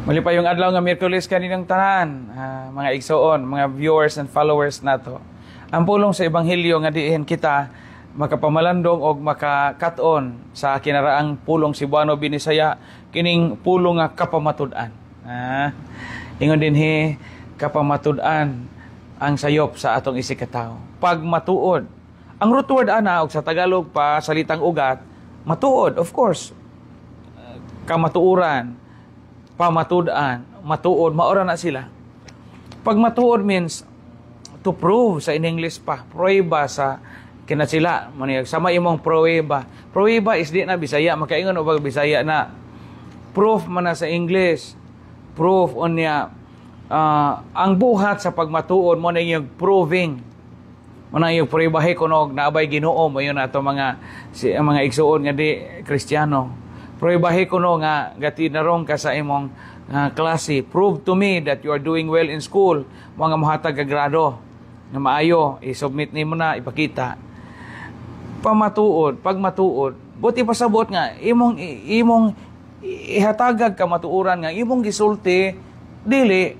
Malipayong adlaw nga Miyerkules kaninyong tanan, mga igsoon, mga viewers and followers nato. Ang pulong sa Ebanghelyo nga diin kita makapamalandong og makakat-on sa kinaraang pulong Cebuano Binisaya, kining pulong nga kapamatud-an. Ingon dinhi, kapamatud-an ang sayop sa atong isigkatawo. Pagmatuod. Ang root word ana og sa Tagalog pa salitang ugat, matuod, of course. Kamatuoran, pamatud-an, matuod, maora na sila. Pag matuod means to prove sa in English pa, prueba sa kinasila, maniyag sama imong prueba. Prueba is di na Bisaya, makaingon og Bisaya na proof man na sa English. Proof unya, ang buhat sa pagmatuod mo na yung proving. Mo na yung pruebahe kuno naabay Ginoo mo yun ato mga si, ang mga igsuon nga di Kristiyano. Pruebahe kuno nga gatinarong ka sa imong klase. Prove to me that you are doing well in school. Mga mohatag ka grado nga maayo, i-submit nimo na, ipakita. Pamatuod, pagmatuod, buti pasabot nga imong imong ihatagag kamatuoran nga imong gisulti dili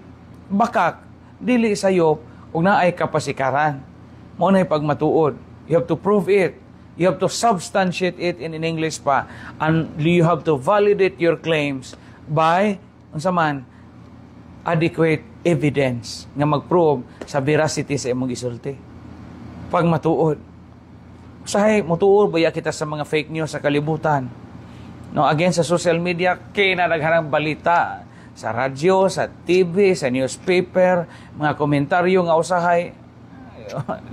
bakak, dili sayop ug naay kapasikaran. Mo na pagmatuod. You have to prove it. You have to substantiate it in English pa, and you have to validate your claims by unsa man adequate evidence nga mag-prove sa veracity sa imong gisulti. Pagmatuod. Usahay mutuod baya kita sa mga fake news sa kalibutan. No, again sa social media kay nadaghanang balita sa radyo, sa TV, sa newspaper, mga komentaryo nga usahay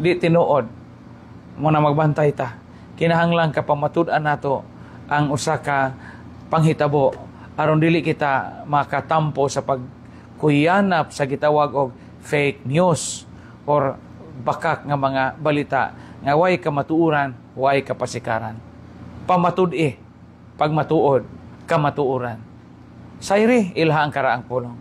di tinuod. Mo na magbantay ta. Kinahanglan kapamatud-an nato ang usa ka panghitabo aron dili kita makatampo sa pagkuyanap sa gitawag og fake news or bakak nga mga balita nga way kamatuoran, way kapasikaran. Pamatud-i, pagmatuod, kamatuoran. Sayri, ilha ang karaang pulong.